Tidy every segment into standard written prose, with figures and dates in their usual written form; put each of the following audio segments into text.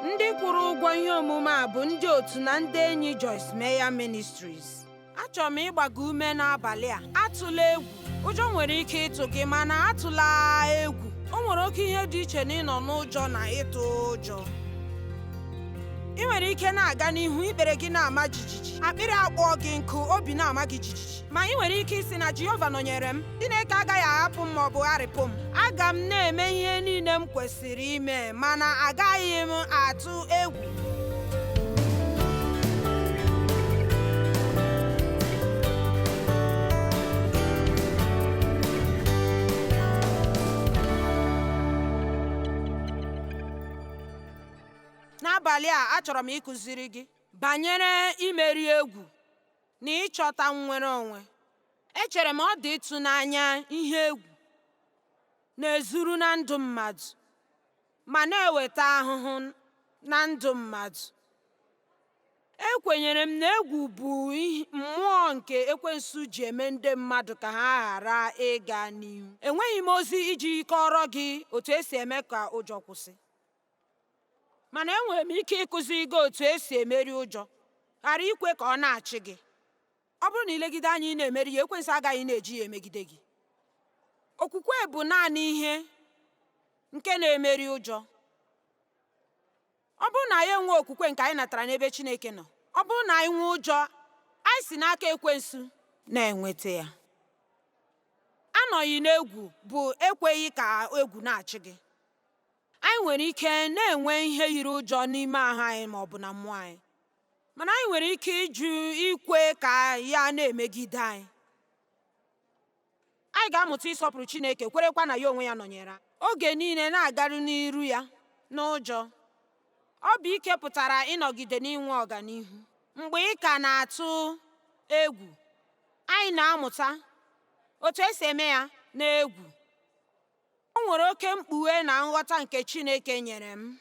Ndị kwụrụ ụgwọ ihe omume a bụ ndị otu na ndị enyi Joyce Meyer Ministries. Achọrọ m ịgba gị ume n'abalị a. Atụla egwu. Ụjọ nwere ike ịtụ gị, mana atụla egwu. O nwere oke ihe dị iche na ịnọ n'ụjọ na ịtụ ụjọ. Ị nwere ike na-aga n'ihu, ikpere gị na-ama jijiji, akpịrị akpọọ gị nkụ, obi na-ama gị jijiji. Ma ị nwere ike ịsị na Jehova nọnyere m. Chineke agaghị ahapụ m ma ọ bụ gharịpụ m. Aga m na-eme ihe niile m kwesịrị ime, mana agaghị m atụ egwu. N'abalị a, achọrọ m ịkụziri gị banyere imeri egwu na ịchọta nnwere onwe. Echere m ọ dị ịtụnanya ihe egwu na-ezuru na ndụ mmadụ ma na-eweta ahụhụ na ndụ mmadụ. Ekwenyere m na egwu bụ mmụọ nke ekwensu ji eme ndị mmadụ ka ha ghara ịga n'ihu. Enweghị m ozi iji kọọrọ gị otu esi eme ka ụjọ kwụsị. Mana enwere m ike ịkụziri gị otu esi emeri ụjọ, ghara ikwe ka ọ na-achị gị. Ọ bụrụ na ilegide anya ị na-emeri ya, ekwensu agaghị na-eji ya emegide gị. Okwukwe bụ naanị ihe nke na-emeri ụjọ. Ọ bụrụ na anyị enwee okwukwe nke anyị natara n'ebe Chineke nọ, ọ bụrụ na anyị nwee ụjọ, anyị si n'aka ekwensu na-enweta ya. Anọghị n'egwu bụ ekweghị ka egwu na-achị gị. Anyị nwere ike na-enwe ihe yiri ụjọ n'ime ahụ anyị ma ọ bụ na mmụọ anyị, mana anyị nwere ike ịjụ ikwe ka ya na-emegide anyị. Anyị ga-amụta ịsọpụrụ Chineke, kwerekwa na ya onwe ya nọnyere anyị oge niile, na-agaru n'iru ya n'ụjọ. Ọ bụ ike pụtara ịnọgide n'inwe ọganihu mgbe ị ka na-atụ egwu. Anyị na-amụta otu esi eme ya n'egwu. O nwere oke mkpughe na nghọta nke Chineke nyere m.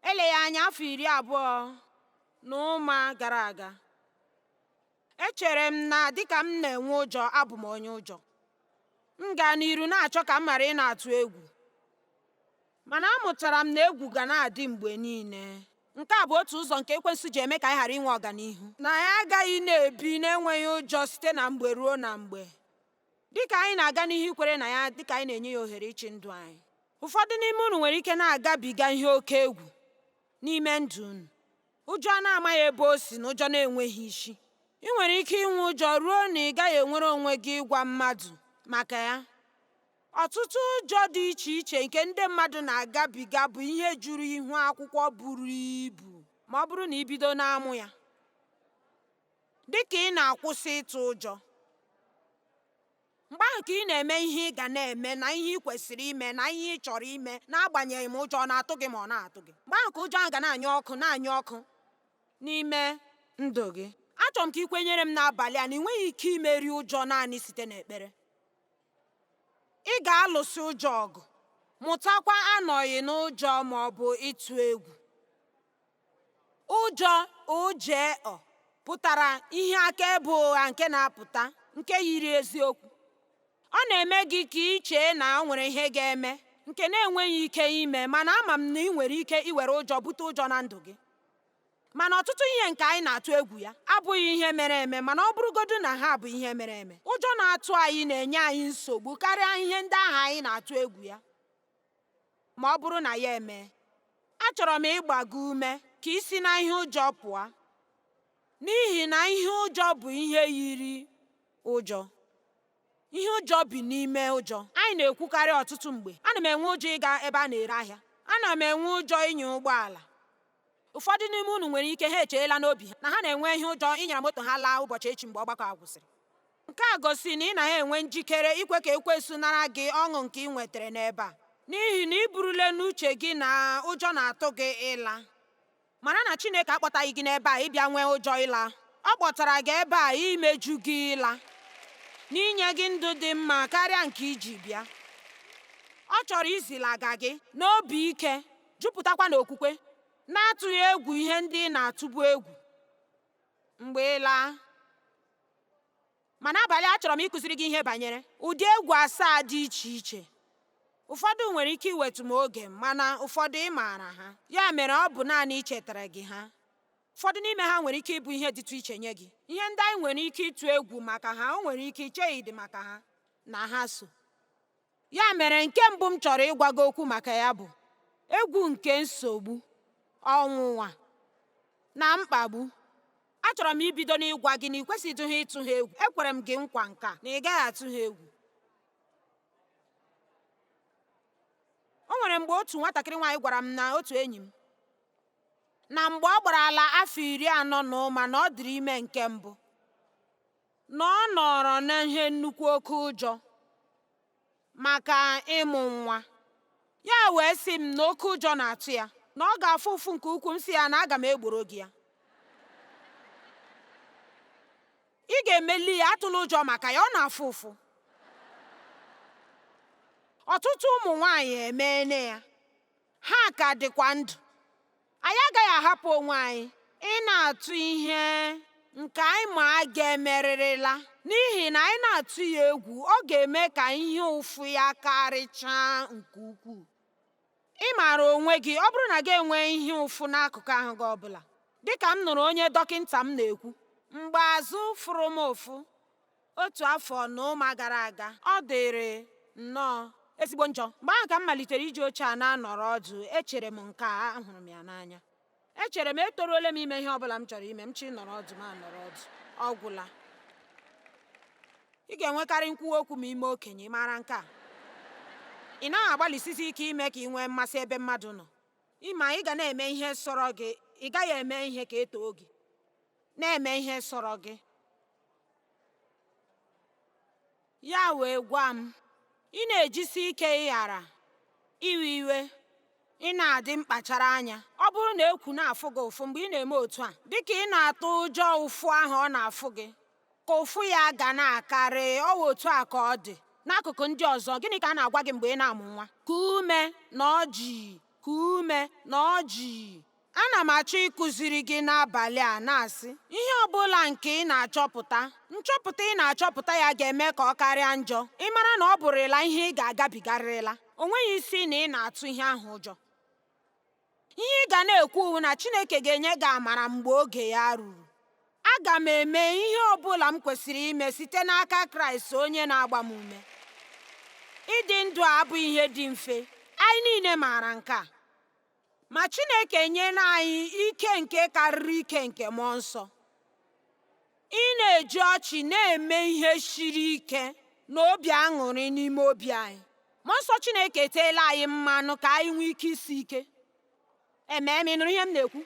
Eleghị anya afọ 20 na ụma gara aga, echere m na dịka m na-enwe ụjọ, abụ m onye ụjọ. M gaa n'iru na-achọ ka m ghara ị na-atụ egwu. Mana amụtara m na egwu ga na-adị mgbe niile. Nke a bụ otu ụzọ nke ekwensu ji eme ka anyị ghara inwe ọganihu. Na anyị agaghị na-ebi n'enweghị ụjọ site na mgbe ruo na mgbe. Dịka anyị na-aga n'ihu ikwere na ya dịka anyị na-enye ya ohere ịchị ndụ anyị. Ụfọdụ n'ime unu nwere ike na-agabiga ihe oke egwu n'ime ndụ unu. Ụjọ a na-amaghị ebe o si na ụjọ na-enweghị isi. Ị nwere ike inwe ụjọ ruo na ị gaghị enwere onwe gị ịgwa mmadụ maka ya. Ọtụtụ ụjọ dị iche iche nke ndị mmadụ na-agabiga bụ ihe juru ihu akwụkwọ buru ibu ma ọ bụrụ na i bido na-amụ ya. Dịka ị na-akwụsị ịtụ ụjọ, mgbe ahụ ka ị na-eme ihe ị ga na-eme na ihe ị kwesịrị ime na ihe ị chọrọ ime, n'agbanyeghị ma ụjọ ọ na-atụ gị ma ọ na-atụ gị. Mgbe ahụ ka ụjọ ahụ ga na-anyụ ọkụ, na-anyụ ọkụ n'ime ndụ gị. Achọrọ m ka ị kwenyere m n'abalị a na ị nweghị ike imeri ụjọ naanị site n'ekpere. Ị ga-alụsị ụjọ ọgụ, mụtakwa anọghị n'ụjọ ma ọ bụ ịtụ egwu. Ụjọ ụjọ pụtara ihe akaebe ụgha nke na-apụta nke yiri eziokwu. Ọ na-eme gị ka ị chee na o nwere ihe ga-eme nke na-enweghị ike ime, mana ama m na ị nwere ike iwere ụjọ bute ụjọ na ndụ gị. Mana ọtụtụ ihe nke anyị na-atụ egwu ya abụghị ihe mere eme, mana ọ bụrụgodu na ha bụ ihe mere eme, ụjọ na-atụ anyị na-enye anyị nsogbu karịa ihe ndị ahụ anyị na-atụ egwu ya. Ma ọ bụrụ na ya emee, achọrọ m ịgba gị ume ka ị si na ihe ụjọ pụọ, n'ihi na ihe ụjọ bụ ihe yiri ụjọ. Ihe ụjọ bi n'ime ụjọ. Anyị na-ekwukarị ọtụtụ mgbe, ana m enwe ụjọ ịga ebe a na-ere ahịa. Ana m enwe ụjọ ịnya ụgbọala. Ụfọdụ n'ime unu nwere ike ha echeela n'obi ha na ha na-enwe ihe ụjọ ịnyara moto ha laa ụbọchị echi mgbe ọgbakọ a gwụsịrị. Nke a gosiri na ị naghị enwe njikere ikwe ka ekwensu nara gị ọṅụ nke ị nwetara n'ebe a, n'ihi na ị burule n'uche gị na ụjọ na-atụ gị ịla. Mara na Chineke akpọtaghị gị n'ebe a ịbịa nwee ụjọ ịla. Ọ kpọtara gị ebe a imeju gị ịla, n'inye gị ndụ dị mma karịa nke iji bịa. Ọ chọrọ izilaga gị n'obi ike, jupụtakwa n'okwukwe, na-atụghị egwu ihe ndị ị na-atụbu egwu mgbe ị laa. Ma n'abalị a, achọrọ m ịkụziri gị ihe banyere ụdị egwu 7 dị iche iche. Ụfọdụ nwere ike iwetụ m oge, mana ụfọdụ ị maara ha. Ya mere ọ bụ naanị ichetara gị ha. Ụfọdụ n'ime ha nwere ike ịbụ ihe dịtụ iche nye gị. Ihe ndị anyị nwere ike ịtụ egwu maka ha, o nwere ike icheghịdị maka ha na ha so. Ya mere nke mbụ m chọrọ ịgwa gị okwu maka ya bụ egwu nke nsogbu, ọnwụnwa na mkpagbu. Achọrọ m ibido n'ịgwa gị na ị kwesịdịghị ịtụ ha egwu. Ekwere m gị nkwa nke a na ị gaghị atụ ha egwu. O nwere mgbe otu nwatakịrị nwaanyị gwara m na otu enyi m na mgbe ọ gbarala afọ 40 na ụma na ọ dịrị ime nke mbụ, na ọ nọrọ n'ihe nnukwu oke ụjọ maka ịmụ nwa. Ya wee sị m na oke ụjọ na-atụ ya, na ọ ga-afụ ụfụ nke ukwuu. M sị ya na aga m egboro gị ya. Ị ga-emeli ya, atụla ụjọ maka ya, ọ na-afụ ụfụ. Ọtụtụ ụmụ nwaanyị emeene ya, ha ka dịkwa ndụ. Anyị agaghị ahapụ onwe anyị ị na-atụ ihe nke anyị ma a ga-emerịrịla, n'ihi na anyị na-atụ ya egwu, ọ ga-eme ka ihe ụfụ ya karịchaa nke ukwuu. Ị maara onwe gị, ọ bụrụ na gị enwee ihe ụfụ n'akụkụ ahụ gị ọbụla, dịka m nụrụ onye dọkịnta m na-ekwu, mgbe azụ fụrụ m ụfụ otu afọ na ụma gara aga, ọ dịrị nnọọ ezigbo njọ. Mgbe ahụ ka m malitere iji oche a na-anọrọ ọdụ, echere m nke a, ahụrụ m ya n'anya. Echere m etoruola m ime ihe ọbụla m chọrọ ime, m chi nọrọ ọdụ m anọrọ ọdụ, ọ gwụla. Ị ga-enwekarị nkwuwa okwu ma ime okenye, ị maara nke a. Ị naghị agbalịsisi ike ime ka ị nwee mmasị ebe mmadụ nọ. Ịma ị ga na-eme ihe sọrọ gị, ị gaghị eme ihe ka e too gị. Na-eme ihe sọrọ gị. Ya wee gwa m, ị na-ejisi ike ịghara iwe iwe, ị na-adị mkpachara anya. Ọ bụrụ na ekwu na-afụ gị ụfụ mgbe ị na-eme otu a, dịka ị na-atụ ụjọ ụfụ ahụ ọ na-afụ gị, ka ụfụ ya ga na-akarị. Ọ wụ otu a ka ọ dị n'akụkụ ndị ọzọ. Gịnị ka a na-agwa gị mgbe ị na-amụ nwa? Ka ume na ọjị, ka ume na ọjị. Ana m achọ ịkụziri gị n'abalị a na-asị, ihe ọ bụla nke ị na-achọpụta, nchọpụta ị na-achọpụta ya ga-eme ka ọ karịa njọ. Ị mara na ọ bụrịla ihe ị ga-agabigarịrịla. O nweghị isi na ị na-atụ ihe ahụ ụjọ. Ihe ị ga na-ekwu wụ na Chineke ga-enye gị amara mgbe oge ya ruru. Aga m eme ihe ọ bụla m kwesịrị ime site n'aka Kraịst onye na-agba m ume. Ịdị ndụ a abụghị ihe dị mfe. Anyị niile maara nke a. Ma Chineke enyela anyị ike nke karịrị ike nke mmụọ nsọ. Ị na-eji ọchị na-eme ihe siri ike na obi aṅụrị n'ime obi anyị. Mmụọ nsọ Chineke eteela anyị mmanụ ka anyị nwee ike isi ike. Emee m, ị nụrụ ihe m na-ekwu?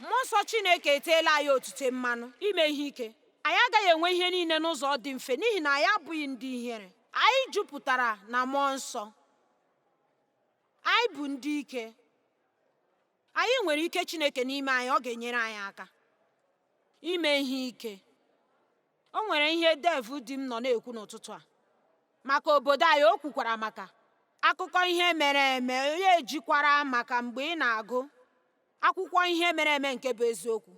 Mmụọ nsọ Chineke eteela anyị otute mmanụ ime ihe ike. Anyị agaghị enwe ihe niile n'ụzọ dị mfe n'ihi na anyị abụghị ndị ihere. Anyị jupụtara na mmụọ nsọ. Anyị bụ ndị ike. Anyị nwere ike Chineke n'ime anyị, ọ ga-enyere anyị aka ime ihe ike. O nwere ihe Dev di m nọ na-ekwu n'ụtụtụ a maka obodo anyị. O kwukwara maka akụkọ ihe mere eme, ya ejikwara maka mgbe ị na-agụ akwụkwọ ihe mere eme nke bụ eziokwu,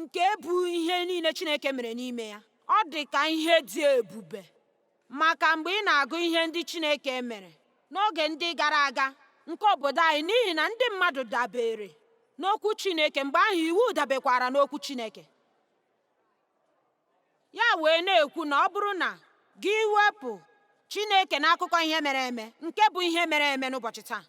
nke bụ ihe niile Chineke mere n'ime ya. Ọ dị ka ihe dị ebube maka mgbe ị na-agụ ihe ndị Chineke mere n'oge ndị gara aga nke obodo anyị, n'ihi na ndị mmadụ dabere n'okwu Chineke, mgbe ahụ iwu dabekwara n'okwu Chineke. Ya wee na-ekwu na ọ bụrụ na gị wepụ Chineke n'akụkọ ihe mere eme, nke bụ ihe mere eme n'ụbọchị taa,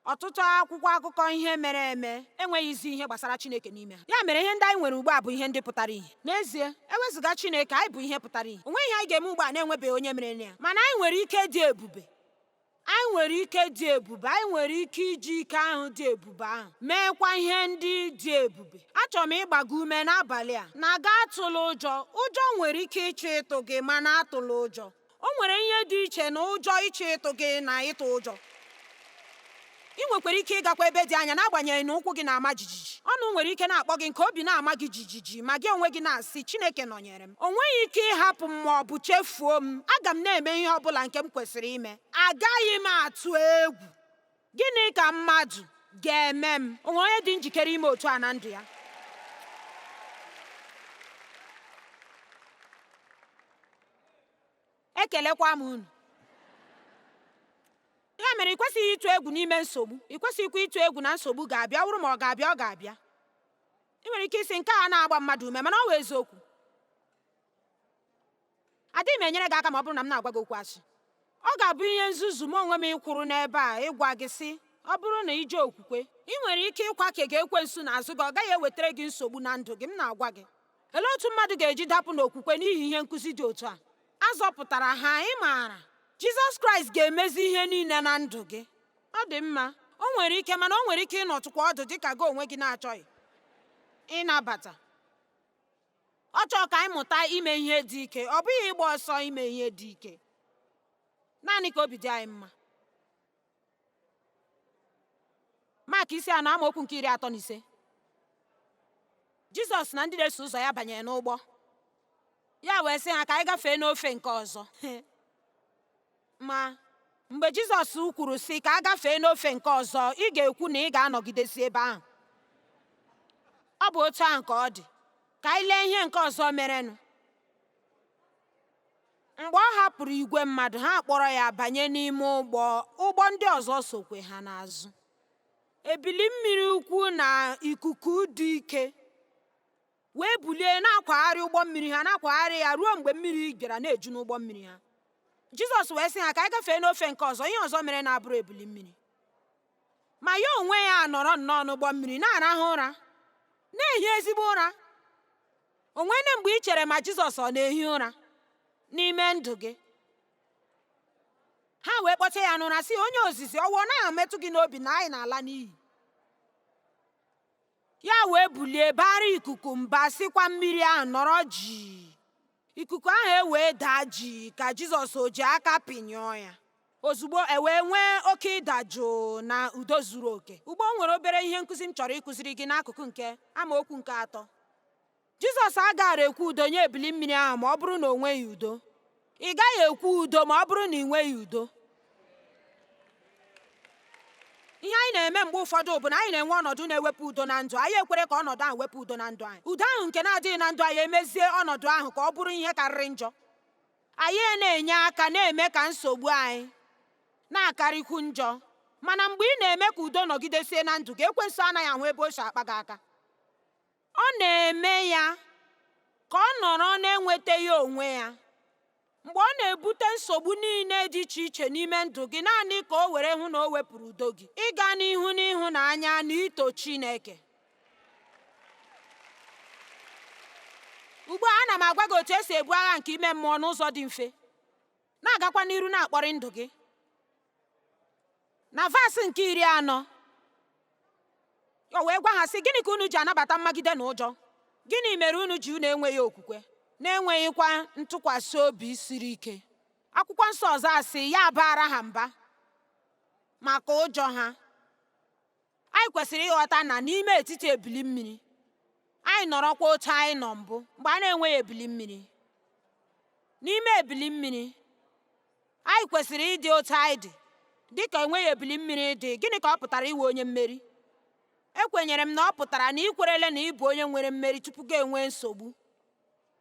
ọtụtụ akwụkwọ akụkọ ihe mere eme enweghịzi ihe gbasara Chineke n'ime ha. Ya mere ihe ndị anyị nwere ugbu a bụ ihe ndị pụtara ihe. N'ezie, ewezụga Chineke, anyị bụ ihe pụtara ihe. O nweghị ihe anyị ga-eme ugbu a na-enwebeghị onye mere ya. Mana anyị nwere ike dị ebube. Anyị nwere ike dị ebube. Anyị nwere ike iji ike ahụ dị ebube ahụ meekwa ihe ndị dị ebube. Achọrọ m ịgba gị ume n'abalị a na ga atụla ụjọ. Ụjọ nwere ike ịchọ ịtụ gị, mana atụla ụjọ. O nwere ihe dị iche na ụjọ ịchọ ịtụ gị na ịtụ ụjọ. Ị nwekwara ike ịgakwa ebe dị anya n'agbanyeghị na ụkwụ gị na-ama jijiji. Ọnụ nwere ike na-akpọ gị nke obi na-ama gị jijiji, ma gị onwe gị na-asị, Chineke nọnyere m. O nweghị ike ịhapụ m ma ọ bụ chefuo m. Aga m na-eme ihe ọ bụla nke m kwesịrị ime. Agaghị m atụ egwu. Gịnị ka mmadụ ga-eme m? O nwere onye dị njikere ime otu a na ndụ ya? Ekelekwa m unu. Ya mere ị kwesịghị ịtụ egwu n'ime nsogbu, ị kwesịghịkwa ịtụ egwu na nsogbu ga-abịa. Ọ bụrụ ma ọ ga-abịa, ọ ga-abịa. Ị nwere ike isi nke a na-agba mmadụ ume, mana ọ wụ eziokwu. Adịghị m enyere gị aka ma ọ bụrụ na m na-agwa gị okwu asị. Ọ ga-abụ ihe nzuzu m onwe m ịkwụrụ n'ebe a ịgwa gị sị, ọ bụrụ na ị jee okwukwe, ị nwere ike ịkwake gị ekwensu n'azụ gị, ọ gaghị ewetara gị nsogbu na ndụ gị. M na-agwa gị, olee otu mmadụ ga-eji dapụ n'okwukwe n'ihi ihe nkụzi dị otu a? A zọpụtara ha, ị maara. Jizọs Kraịst ga-emezi ihe niile na ndụ gị. Ọ dị mma, o nwere ike, mana o nwere ike ịnọtụkwa ọdụ dị ka gị onwe gị na-achọghị ịnabata. Ọ chọọ ka anyị mụta ime ihe dị ike, ọ bụghị ịgba ọsọ ime ihe dị ike. Naanị ka obi dị anyị mma. Mak isi 4 amaokwu nke 35. Jizọs na ndị na-eso ụzọ ya banyere n'ụgbọ. Ya wee sị ha ka anyị gafee n'ofe nke ọzọ. Ma mgbe Jizọs kwuru sị ka a gafee n'ofe nke ọzọ, ị ga-ekwu na ị ga-anọgidesi ebe ahụ. Ọ bụ otu ahụ ka ọ dị. Ka anyị lee ihe nke ọzọ merenụ. Mgbe ọ hapụrụ igwe mmadụ, ha kpọrọ ya banye n'ime ụgbọ, ụgbọ ndị ọzọ sokwe ha n'azụ. Ebili mmiri ukwu na ikuku dị ike wee bulie na-akwagharị ụgbọ mmiri ha, na-akwagharị ya ruo mgbe mmiri bịara na-eju n'ụgbọ mmiri ha. Jizọs wee sị ha ka anyị gafee n'ofe nke ọzọ. Ihe ọzọ mere na-abụrụ ebili mmiri. Ma ya onwe ya nọrọ nnọọ n'ụgbọ mmiri na-arahụ ụra, na-ehi ezigbo ụra. O nwene mgbe ị chere ma Jizọs ọ na-ehi ụra n'ime ndụ gị? Ha wee kpọte ya n'ụra sị, onye ozizi, ọwụ ọ naghị emetụ gị n'obi na anyị na-ala n'iyi? Ya wee bulie bara ikuku mba, sịkwa mmiri ahụ nọrọ jii. Ikuku ahụ ewee daa jii ka Jizọs o ji aka pịnyụọ ya. Ozugbo e wee nwee oke ịda jụụ na udo zuru oke. Ugbo o nwere obere ihe nkụzi m chọrọ ịkụziri gị n'akụkụ nke amaokwu nke 3. Jizọs agaara ekwu udo nye ebili mmiri ahụ ma ọ bụrụ na o nweghị udo. Ị gaghị ekwu udo ma ọ bụrụ na ị nweghị udo. Ihe anyị na-eme mgbe ụfọdụ bụ na anyị na-enwe ọnọdụ na-ewepụ udo na ndụ anyị, ekwere ka ọnọdụ ahụ wepụ udo na ndụ anyị. Udo ahụ nke na-adịghị na ndụ anyị emezie ọnọdụ ahụ ka ọ bụrụ ihe karịrị njọ. Anyị na-enye aka na-eme ka nsogbu anyị na-akarịkwu njọ. Mana mgbe ị na-eme ka udo nọgidesie na ndụ gị, ekwensu anaghị ahụ ebe o si akpa gị aka. Ọ na-eme ya ka ọ nọrọ na-enwetaghị onwe ya. Mgbe ọ na-ebute nsogbu niile dị iche iche n'ime ndụ gị, naanị ka o were hụ na o wepụrụ udo gị. Ịga n'ihu n'ịhụnanya na ito Chineke. Ugbu a ana m agwa gị otu esi ebu agha nke ime mmụọ n'ụzọ dị mfe, na-agakwa n'iru na-akpọrị ndụ gị. Na vaasị nke 40, o wee gwa ha sị, gịnị ka unu ji anabata mmagide na ụjọ? Gịnị mere unu ji unu enweghị okwukwe, na-enweghịkwa ntụkwasị obi siri ike? Akwụkwọ nsọ ọzọ asị ya baara ha mba maka ụjọ ha. Anyị kwesịrị ịghọta na n'ime etiti ebili mmiri, anyị nọrọkwa otu anyị nọ mbụ mgbe a na-enweghị ebili mmiri. N'ime ebili mmiri, anyị kwesịrị ịdị otu anyị dị. Dịka enweghị ebili mmiri dị, gịnị ka ọ pụtara iwe onye mmeri? Ekwenyere m na ọ pụtara na ị kwerele na ị bụ onye nwere mmeri tupu gị enwee nsogbu.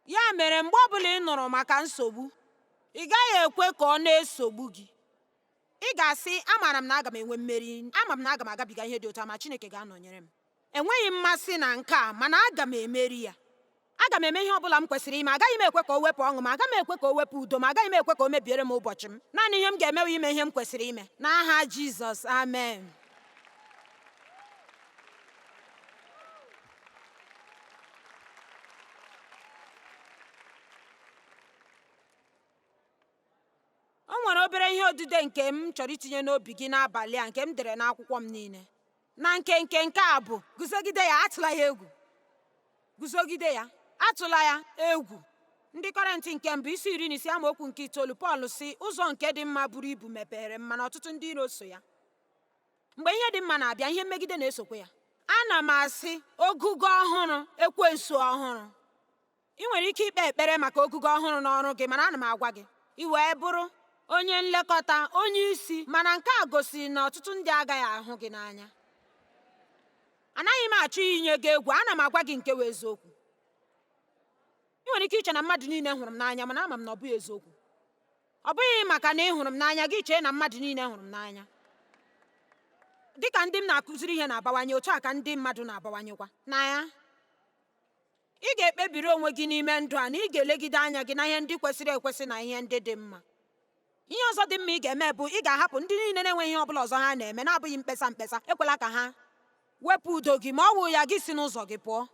Ya mere mgbe ọbụla ị nụrụ maka nsogbu, ị gaghị ekwe ka ọ na-esogbu gị. Ị ga-asị, amaara m na aga m enwe mmeri, ama m na aga m agabiga ihe dị otu a, ma Chineke ga-anọnyere m. Enweghị m mmasị na nke a, mana aga m emeri ya. Aga m eme ihe ọbụla m kwesịrị ime. Agaghị m ekwe ka o wepụ ọṅụ m, agaghị m ekwe ka o wepụ udo m, agaghị m ekwe ka o mebiere m ụbọchị m. Naanị ihe m ga-eme bụ ime ihe m kwesịrị ime. N'aha Jizọs, amen. O nwere obere ihe odide nke m chọrọ itinye n'obi gị n'abalị a nke m dere n'akwụkwọ m niile. Na nkenke nke a bụ, guzogide ya, atụla ya egwu. Guzogide ya, atụla ya egwu. Ndị Kọrịntị nke mbụ isi 16 amaokwu nke 9, Pọl sị, ụzọ nke dị mma buru ibu mepere m, mana ọtụtụ ndị iro so ya. Mgbe ihe dị mma na-abịa, ihe mmegide na-esokwa ya. Ana m asị ogugo ọhụrụ, ekwensu ọhụrụ. Ị nwere ike ikpe ekpere maka ogugo ọhụrụ n'ọrụ gị, mana ana m agwa gị, ị wee bụrụ onye nlekọta, onye isi, mana nke a gosiri na ọtụtụ ndị agaghị ahụ gị n'anya. Anaghị m achọ inye gị egwu, ana m agwa gị nke wụ eziokwu. Ị nwere ike iche na mmadụ niile hụrụ m n'anya, mana ama m na ọ bụghị eziokwu. Ọ bụghị maka na ị hụrụ m n'anya gị chee na mmadụ niile hụrụ m n'anya. Dị ka ndị m na-akụziri ihe na-abawanye, otu a ka ndị mmadụ na-abawanyekwa na ya. Ị ga-ekpebiri onwe gị n'ime ndụ a na ị ga-elegide anya gị na ihe ndị kwesịrị ekwesị na ihe ndị dị mma. Ihe ọzọ dị mma ị ga-eme bụ ị ga-ahapụ ndị niile na-enweghị ihe ọ bụla ọzọ ha na-eme na-abụghị mkpesa mkpesa. Ekwela ka ha wepụ udo gị, ma ọ wụ ya gị si n'ụzọ gị pụọ.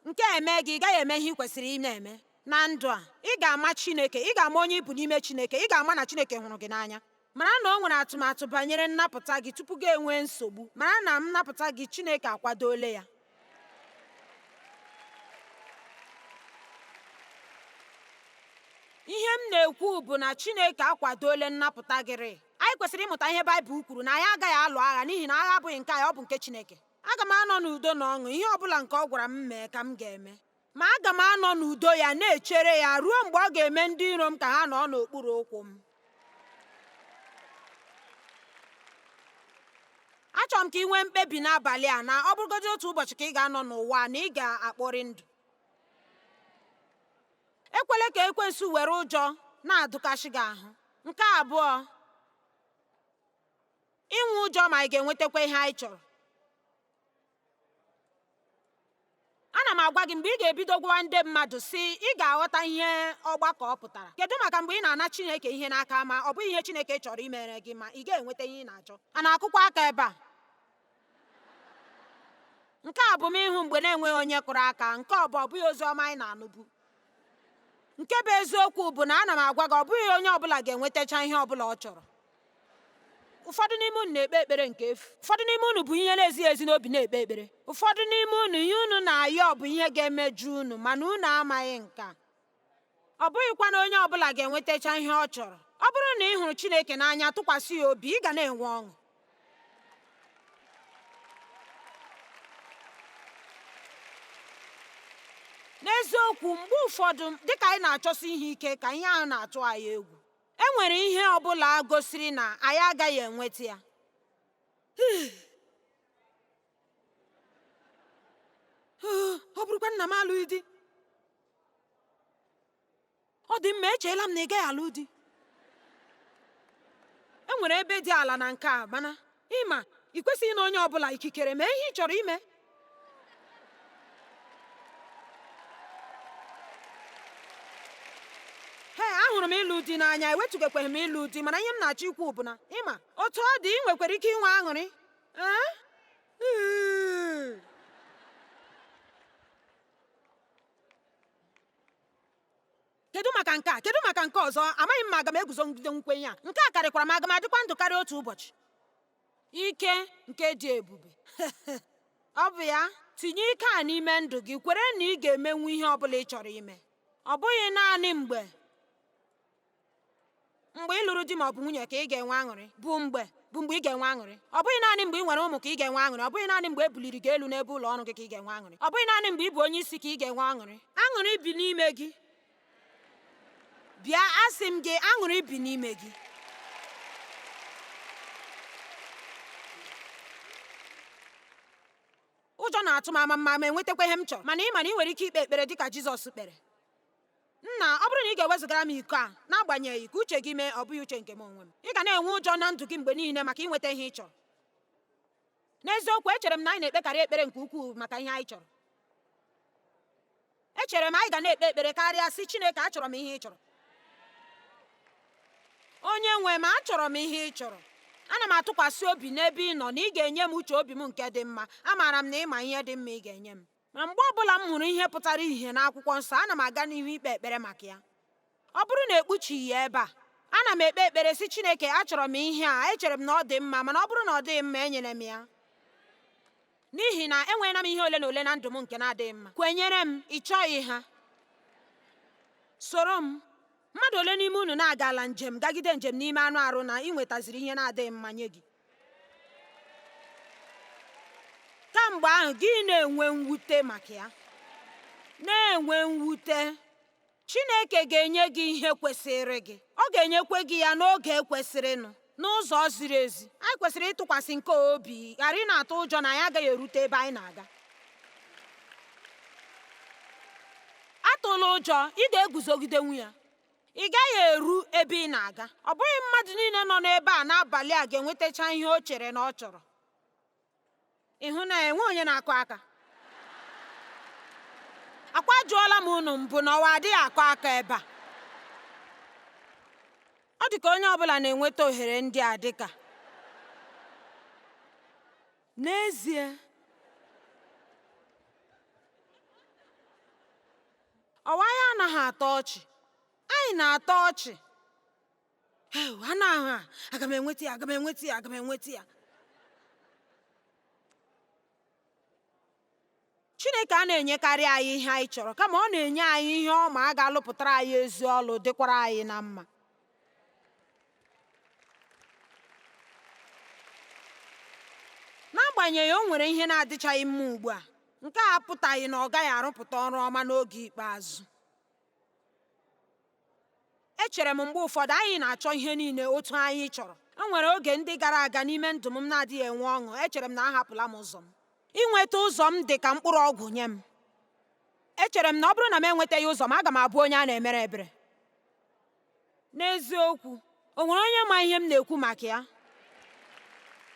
Nke a eme gị, ị gaghị eme ihe ị kwesịrị ị na-eme na ndụ a. Ị ga-ama Chineke, ị ga-ama onye ị bụ n'ime Chineke, ị ga-ama na Chineke hụrụ gị n'anya. Mara na o nwere atụmatụ banyere nnapụta gị tupu gị enwee nsogbu. Mara na nnapụta gị Chineke akwadoola ya. Ihe m na-ekwu bụ na Chineke akwadoola nnapụta gị rị. Anyị kwesịrị ịmụta ihe Baịbụl kwuru na anyị agaghị alụ agha n'ihi na agha abụghị nke anyị, ọ bụ nke Chineke. Aga m anọ n'udo na ọṅụ, ihe ọ bụla nke ọ gwara m mee ka m ga-eme. Ma aga m anọ n'udo ya na-echere ya ruo mgbe ọ ga-eme ndị iro m ka ha nọ n'okpuru ụkwụ m. Achọrọ m ka ị nwee mkpebi n'abalị a na ọ bụrụgodị otu ụbọchị ka ị ga-anọ n'ụwa na ị ga-akpọrị ndụ. Ekwela ka ekwensu were ụjọ na-adụkasị gị ahụ. Nke abụọ, inwe ụjọ ma anyị ga-enwetakwa ihe anyị chọrọ. Ana m agwa gị, mgbe ị ga-ebido gwawa ndị mmadụ sị ị ga-aghọta ihe ọgbakọ pụtara. Kedu maka mgbe ị na-ana Chineke ihe n'aka ma ọ bụghị ihe Chineke chọrọ imere gị, ma ị ga-enweta ihe ị na-achọ? A na-akụkwa aka ebe a? Nke a bụ m ịhụ mgbe na-enweghị onye kụrụ aka. Nke ọ bụ ọ bụghị ozi ọma anyị na-anụbu. Nke bụ eziokwu bụ na ana m agwa gị, ọ bụghị onye ọbụla ga-enwetacha ihe ọbụla ọ chọrọ. Ụfọdụ n'ime unu na-ekpe ekpere nke efu. Ụfọdụ n'ime unu bụ ihe na-ezighị ezi n'obi na-ekpe ekpere. Ụfọdụ n'ime unu, ihe unu na-ayọ bụ ihe ga-emeju unu, mana unu amaghị nke a. Ọ bụghịkwa na onye ọbụla ga-enwetacha ihe ọ chọrọ. Ọ bụrụ na ị hụrụ Chineke n'anya, tụkwasị ya obi, ị ga na-enwe ọṅụ. N'eziokwu, mgbe ụfọdụ, dịka anyị na-achọsi ihe ike ka ihe ahụ na-atụ anyị egwu. E nwere ihe ọ bụla gosiri na anyị agaghị enweta ya? Ọ bụrụkwa nna m alụghị di. Ọ dị mma, echeela m na ị gaghị alụ di. E nwere ebe dị ala na nke a, mana ịma ị kwesịghị na onye ọbụla ikikere mee ihe ị chọrọ ime. He, ahụrụ m ịlụ di n'anya, ewetụgakweghị m ịlụ di, mana ihe m na-achọ ikwu bụ na ịma otu ọ dị, ị nwekwara ike inwe aṅụrị. Ee? Kedu maka nke a? Kedu maka nke ọzọ? Amaghị m ma aga m eguzogide nkwenye a. Nke a karịkwara m, aga m adịkwa ndụ karịa otu ụbọchị. Ike nke dị ebube. Ọ bụ ya, tinye ike a n'ime ndụ gị, kwere na ị ga-emenwu ihe ọ bụla ị chọrọ ime. Ọ bụghị naanị mgbe mgbe ị lụrụ di ma ọ bụ nwunye ka ị ga-enwe aṅụrị, bụ mgbe bụ mgbe ị ga-enwe aṅụrị. Ọ bụghị naanị mgbe ị nwere ụmụ ka ị ga-enwe aṅụrị. Ọ bụghị naanị mgbe e buliri gị elu n'ebe ụlọ ọrụ gị ka ị ga-enwe aṅụrị. Ọ bụghị naanị mgbe ị bụ onye isi ka ị ga-enwe aṅụrị. Aṅụrị bi n'ime gị. Bịa, asị m gị, aṅụrị bi n'ime gị. Ụjọ na-atụ m ama mma ma enwetakwa ihe m chọrọ, mana ị ma na ị nwere ike ikpe ekpere dịka Jizọs kpere. Nna, ọ bụrụ na ị ga-ewezụgara m iko a, n'agbanyeghị, ka uche gị mee, ọ bụghị uche nke m onwe m. Ị ga na-enwe ụjọ na ndụ gị mgbe niile maka inweta ihe ị chọrọ. N'eziokwu, echere m na anyị na-ekpekarị ekpere nke ukwuu maka ihe anyị chọrọ. Echere m anyị ga na-ekpe ekpere karịa sị, Chineke, achọrọ m ihe ị chọrọ. Onye nwe m, achọrọ m ihe ị chọrọ. Ana m atụkwasị obi n'ebe ị nọ na ị ga-enye m uche obi m nke dị mma. Amaara m na ị ma ihe dị mma ị ga-enye m. Ma mgbe ọbụla m hụrụ ihe pụtara ìhè n'akwụkwọ nsọ, ana m aga n'ihu ikpe ekpere maka ya. Ọ bụrụ na ekpuchighị ya ebe a, ana m ekpe ekpere sị, Chineke, achọrọ m ihe a, echere m na ọ dị mma, mana ọ bụrụ na ọ dịghị mma, enyere m ya. N'ihi na enweela m ihe ole na ole na ndụ m nke na-adịghị mma. Kwenyere m, ị chọghị ha. Soro m. Mmadụ ole n'ime unu na-agala njem gagide njem n'ime anụ arụ na ị nwetaziri ihe na-adịghị mma nye gị? Kamgbe ahụ, gị na-enwe mwute maka ya. Na-enwe mwute. Chineke ga-enye gị ihe kwesịrị gị. Ọ ga-enyekwa gị ya n'oge kwesịrịnụ, n'ụzọ ziri ezi. Anyị kwesịrị ịtụkwasị nke a obi, ghara ị na-atụ ụjọ na anyị agaghị erute ebe anyị na-aga. Atụla ụjọ, ị ga-eguzogidenwu ya. Ị gaghị eru ebe ị na-aga. Ọ bụghị mmadụ niile nọ n'ebe a n'abalị a ga-enwetacha ihe o chere na ọ chọrọ. Ị hụ na enwe onye na-akụ aka? Akwa jụọla m unu mbụ na ọwa adịghị akụ aka ebe a. Ọ dị ka onye ọbụla na-enweta ohere ndị a dịka n'ezie ọwa anyị anaghị atọ ọchị. Anyị na-atọ ọchị. Anụ ahụ a, aga m enweta ya, aga m enweta ya, aga m enweta ya. Chineke a na-enyekarị anyị ihe anyị chọrọ, kama ọ na-enye anyị ihe ọ ma a ga-alụpụtara anyị ezi ọlụ dịkwara anyị na mma. N'agbanyeghị o nwere ihe na-adịchaghị mma ugbu a, nke a apụtaghị na ọ gaghị arụpụta ọrụ ọma n'oge ikpeazụ. Echere m mgbe ụfọdụ anyị na-achọ ihe niile otu anyị chọrọ. E nwere oge ndị gara aga n'ime ndụ m na-adịghị enwe ọṅụ. Echere m na ahapụla m ụzọ m. Inweta ụzọ m dị ka mkpụrụ ọgwụ nye m. Echere m na ọ bụrụ na m enwetaghị ụzọ m, aga m abụ onye a na-emere ebere. N'eziokwu, o nwere onye ma ihe m na-ekwu maka ya?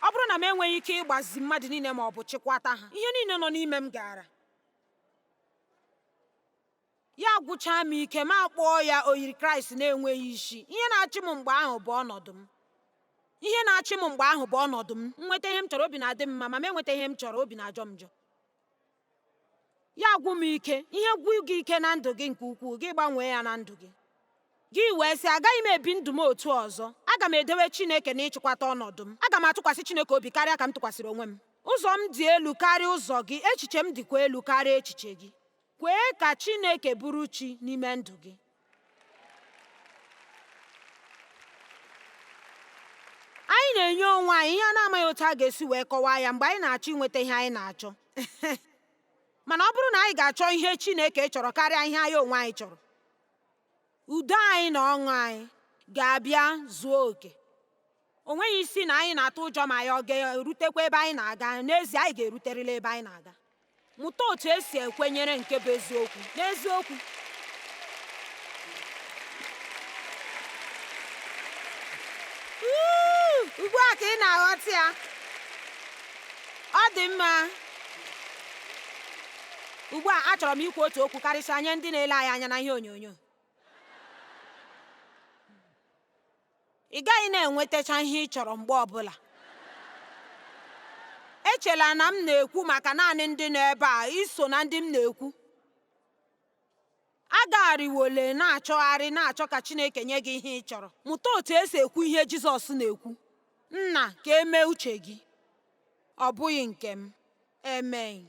Ọ bụrụ na m enweghị ike ịgbazi mmadụ niile ma ọ bụ chịkwata ha, ihe niile nọ n'ime m gara. Ya gwụchaa m ike, ma kpọọ ya oyiri Kraịst na-enweghị isi. Ihe na-achị m mgbe ahụ bụ ọnọdụ m. Ihe na-achị m mgbe ahụ bụ ọnọdụ m. M nweta ihe m chọrọ, obi na-adị m mma, ma m enweta ihe m chọrọ, obi na-ajọ m njọ. Ya gwụ m ike. Ihe gwụ gị ike na ndụ gị nke ukwuu, gị gbanwee ya na ndụ gị. Gị wee sị, agaghị m ebi ndụ m otu ọzọ. Aga m edewe Chineke na ịchịkwata ọnọdụ m. Aga m atụkwasị Chineke obi karịa ka m tụkwasịrị onwe m. Ụzọ m dị elu karịa ụzọ gị, echiche m dịkwa elu karịa echiche gị. Kwee ka Chineke bụrụ chi n'ime ndụ gị. Anyị na-enye onwe anyị ihe a na-amaghị otu a ga-esi wee kọwaa ya mgbe anyị na-achọ inweta ihe anyị na-achọ. Mana ọ bụrụ na anyị ga-achọ ihe Chineke chọrọ karịa ihe anyị onwe anyị chọrọ, udo anyị na ọṅụ anyị ga-abịa zuo oke. O nweghị isi na anyị na-atụ ụjọ ma anyị ọ ga-erutekwa ebe anyị na-aga. N'ezie, anyị ga-eruterịla ebe anyị na-aga. Mụta otu esi ekwenyere nke bụ eziokwu. N'eziokwu. Ugbu a ka ị na-aghọta ya. Ọ dị mma. Ugbu a achọrọ m ikwu otu okwu karịsịa nye ndị na-ele anyị anya na ihe onyonyo. Ị gaghị na-enwetacha ihe ị chọrọ mgbe ọbụla. Echela na m na-ekwu maka naanị ndị nọ ebe a, iso na ndị m na-ekwu. Agagharịwole na-achọgharị na-achọ ka Chineke nye gị ihe ị chọrọ. Mụta otu esi ekwu ihe Jizọs na-ekwu. Nna, ka e mee uche gị, ọ bụghị nke m. Amen.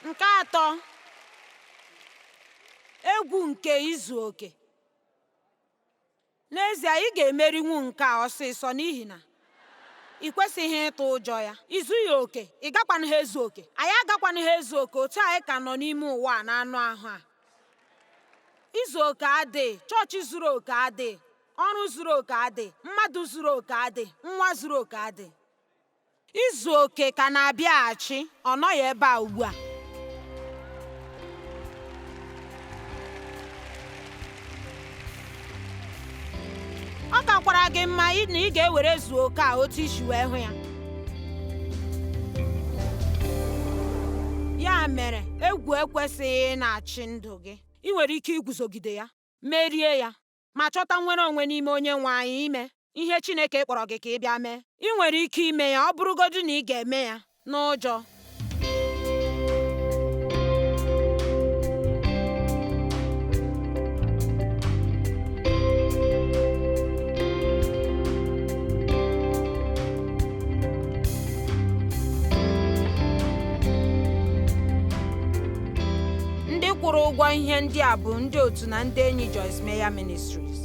Nke atọ, egwu nke izu oke. N'ezie, ị ga-emerinwu nke a ọsịsọ n'ihi na ị kwesịghị ịtụ ụjọ ya. I zughị oke, ị gakwanụghị ezu oke. Anyị agakwanụghị ezu oke otu anyị ka nọ n'ime ụwa a na anụ ahụ a. Izu oke adịghị, chọọchị zuru oke adịghị, ọrụ zuru oke adịghị, mmadụ zuru oke adịghị, nwa zuru oke adịghị. Izu oke ka na-abịaghachi, ọ nọghị ebe a ugbu a. Ọ kakwara gị mma na ị ga-ewere zuo oke a otu isi wee hụ ya. Ya mere, egwu ekwesịghị ị na-achị ndụ gị. Ị nwere ike iguzogide ya, merie ya, ma chọta nnwere onwe n'ime Onye nwe anyị ime ihe Chineke kpọrọ gị ka ị bịa mee. Ị nwere ike ime ya ọ bụrụgodị na ị ga-eme ya n'ụjọ. Ndị kwụrụ ụgwọ ihe ndị a bụ ndị otu na ndị enyi Joyce Meyer Ministries.